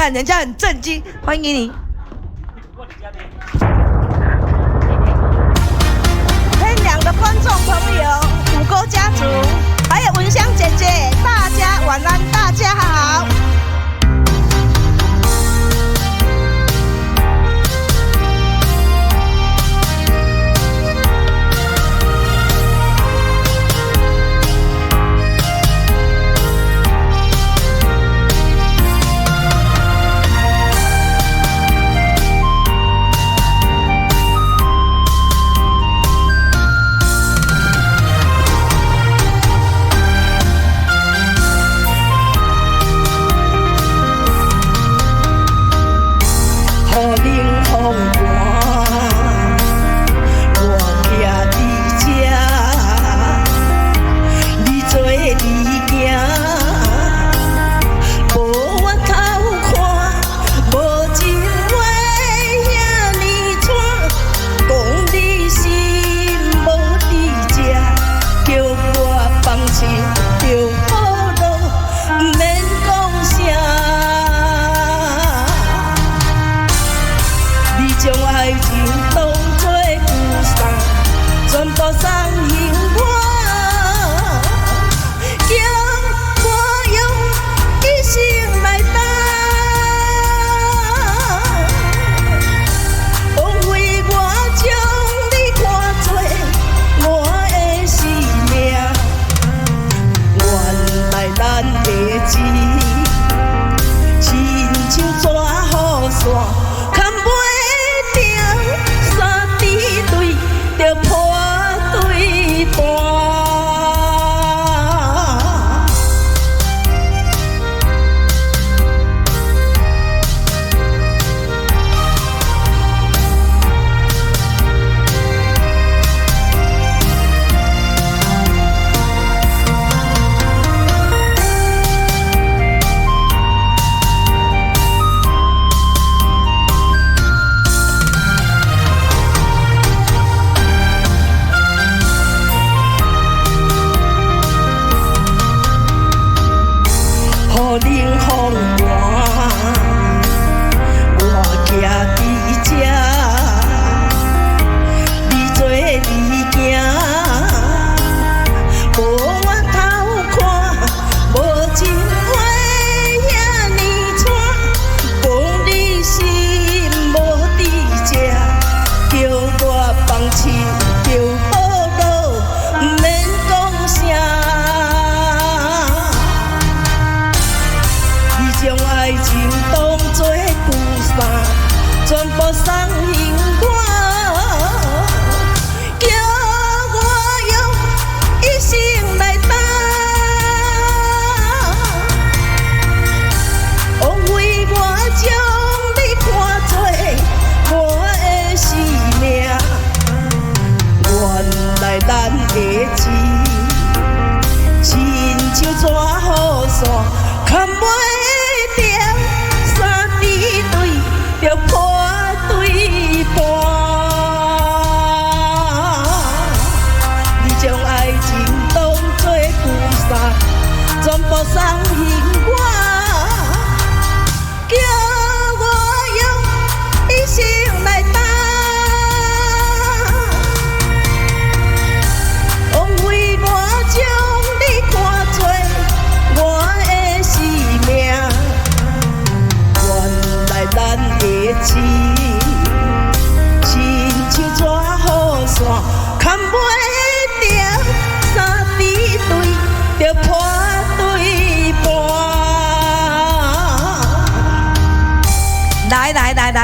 看人家很震驚，歡迎你。天良的觀眾朋友，五哥家族，還有文香姐姐，大家晚安，大家好。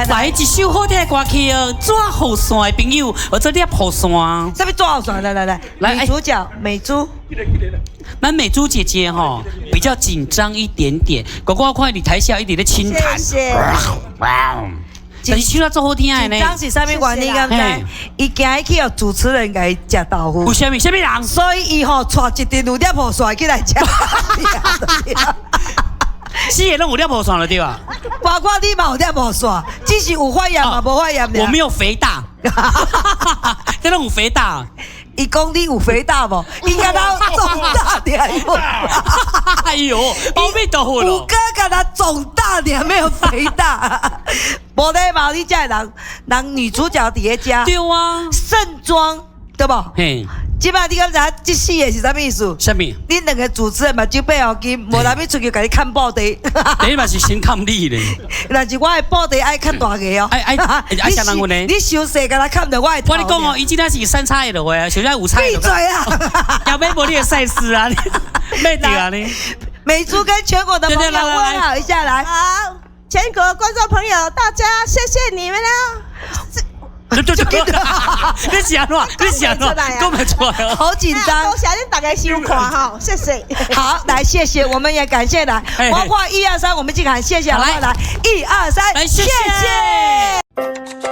來一首好聽的歌曲哦，紙雨傘的朋友，或者捏雨傘。啥物紙雨傘？來來來，女主角美珠。咱美珠姐姐吼比較緊張一點點，哥哥我看你台下一直咧輕彈。謝謝。但是唱得足好聽的呢。緊張是啥物原因？敢知？伊驚去予主持人共伊食豆腐。有啥物？啥物人？所以伊吼帶一陣有捏雨傘起來食。四個攏有捏雨傘了對吧？包括你嘛有捏雨傘，只是有發炎嘛，無發炎。我沒有肥大，這攏有肥大。伊講你有肥大無？伊敢若腫大點。哎呦，阿彌陀佛五哥敢若腫大點，沒有肥大。無禮貌，你這人，人女主角佇咧遮。對啊。盛裝，對無？嘿。這擺你敢知影這四個是啥物意思？啥物？恁兩個主持人目睭閉予緊，無人欲出去共你崁布袋。第一嘛是先崁你咧。但是我的布袋愛較大个哦。愛愛愛啥人呢？你傷細，共他崁著我的頭。我跟你講哦，伊這是三叉的話，小只五叉。閉嘴啊！後尾無你的賽事啊，咩對啊你？美珠跟全國的朋友問好一下來。好，全國觀眾朋友，大家謝謝你們啦。對對對，你是按怎？你是按怎？講袂出來哦。好緊張。多謝恁大家收看哈，謝謝。好，來謝謝，我們也感謝來，包括一二三，我們進喊謝謝，來來，一二三，來謝謝。